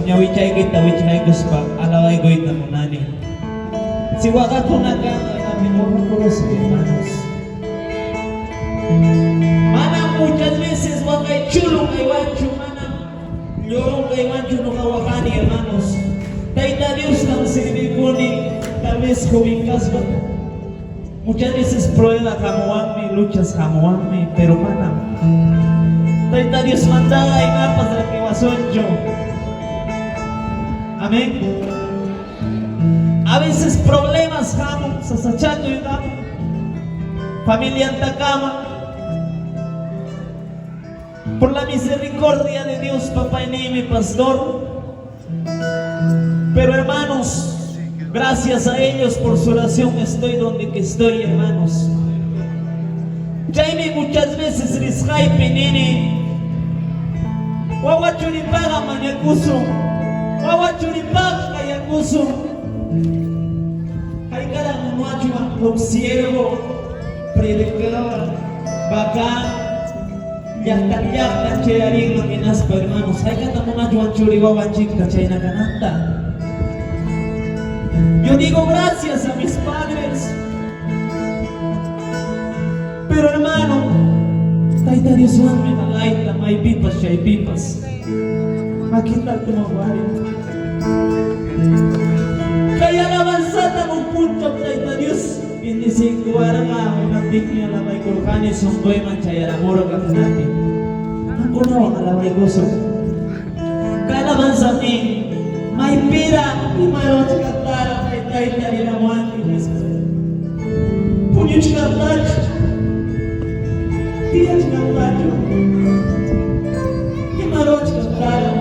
Ñawichaykita wichqaykuspa alabaykuyta munani. Si waqakuna kan, waqakurusun, hermanos. Manam muchas veces waqay chulu kaywanchu, manam llorón kaywanchu ñuqa waqani, hermanos. Tayta Diostam sirvikuni, tal vez joven kaspa. Muchas veces prueba hamuwanmi, luchas hamuwanmi, pero manam Tayta Diosmantaqa imapas rakiwasunchu. Amén. A veces problemas hamun, sasachakuy hamun, familiantakama. Por la misericordia de Dios, papayniymi pastor. Pero hermanos, gracias a ellos por su oración estoy donde que estoy, hermanos. Chaymi muchas veces risqaypi nini, wawa churipaqa mañakusun, wawa churipaqa qayakusun. Haykaraq munachuwan huk siervo predicaba bacán llaqtan llaqtan chayarinman hinaspa, hermanos, haykata munachwan churi wawanchikta chayna kananta. Yo digo gracias a mis padres. Pero hermano, Tayta Dioswanmi maqayta maypipas chaypipas. Makita tumawari. Kay alabanzata huk punchaw Tayta Dios bendeciykuwarqa, hinaptinmi alabaykurqani sunquyman chayaramurqa hinapi. Qamkunawan alabaykusun. Kay alabanzami maypiraq imaruchkaqtaraq taytayta riramuwanki nispa. Puñuchkaqtachu, tiyachkaqtachu, imaruchkaqtaraq.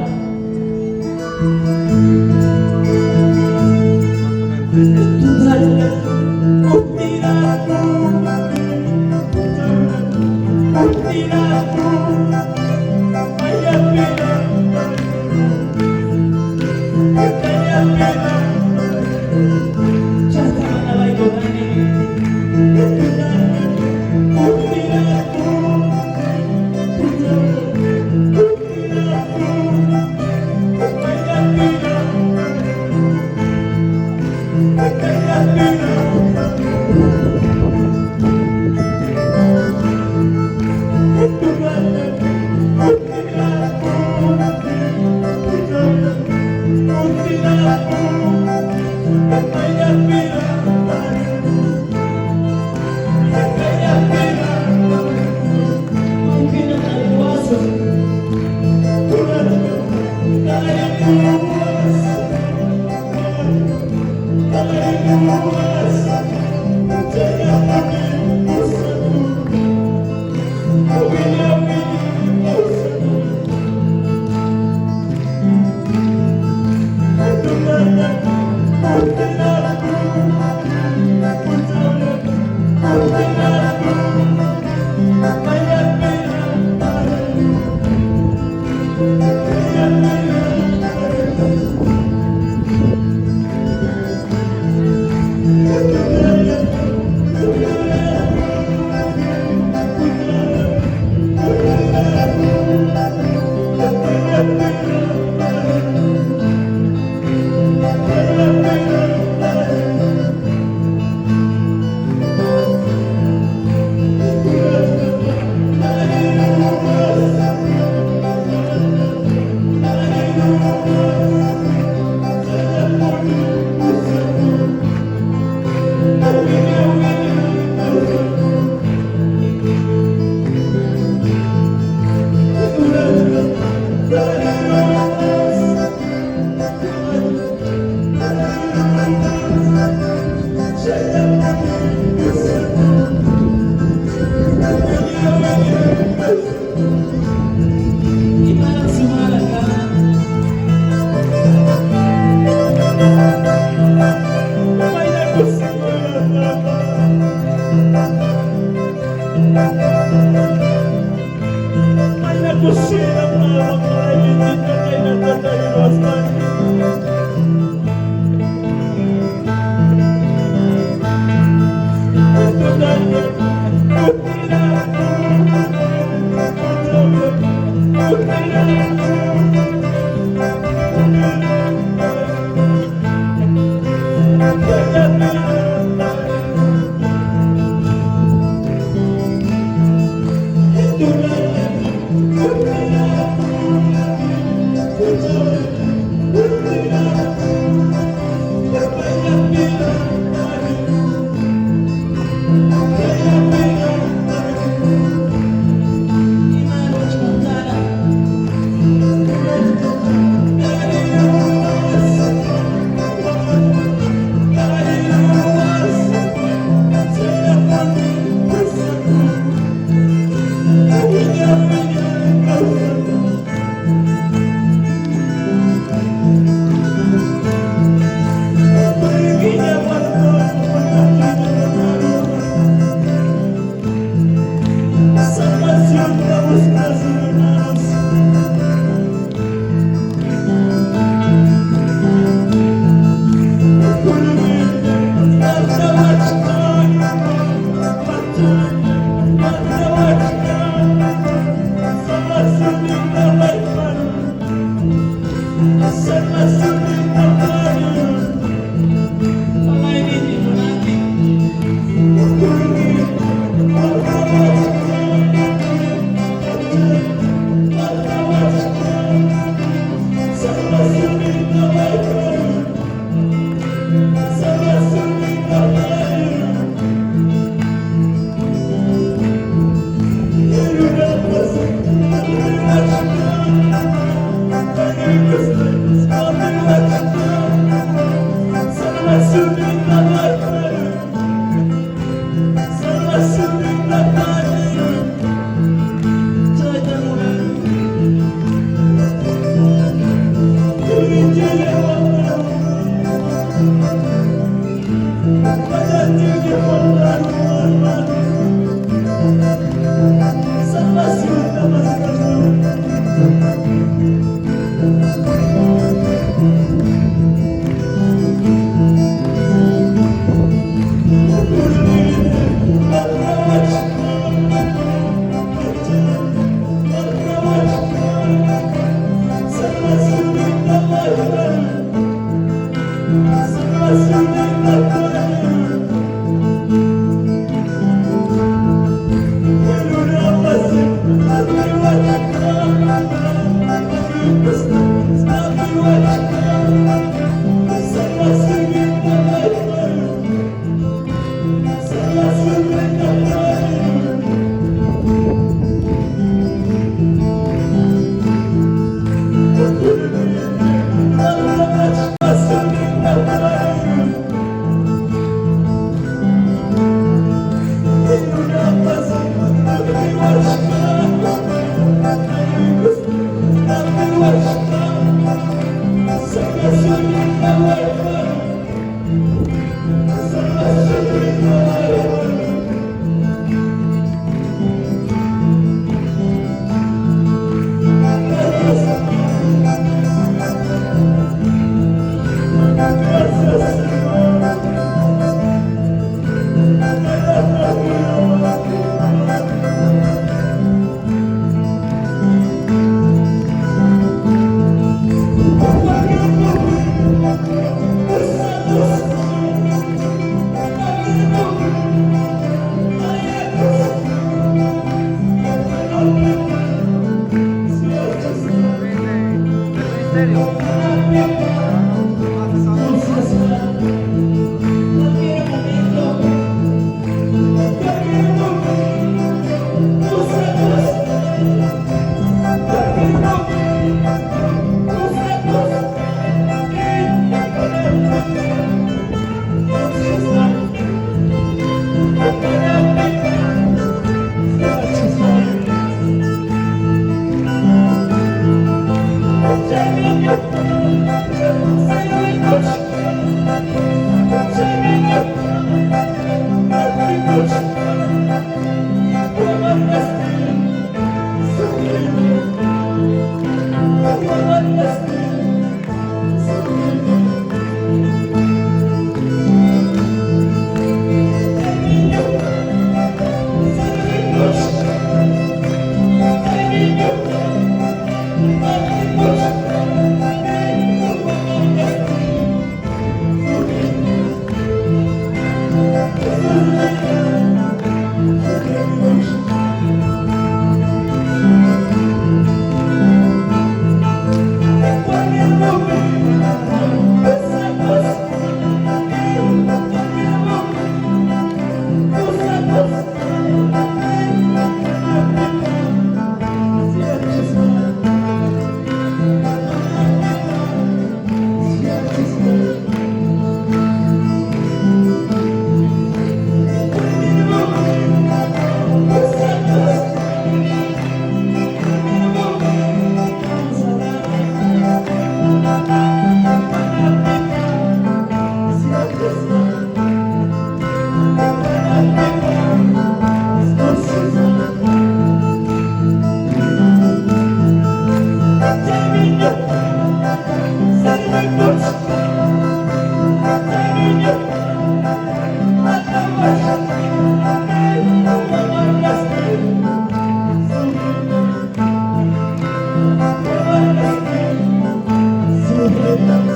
Tayta.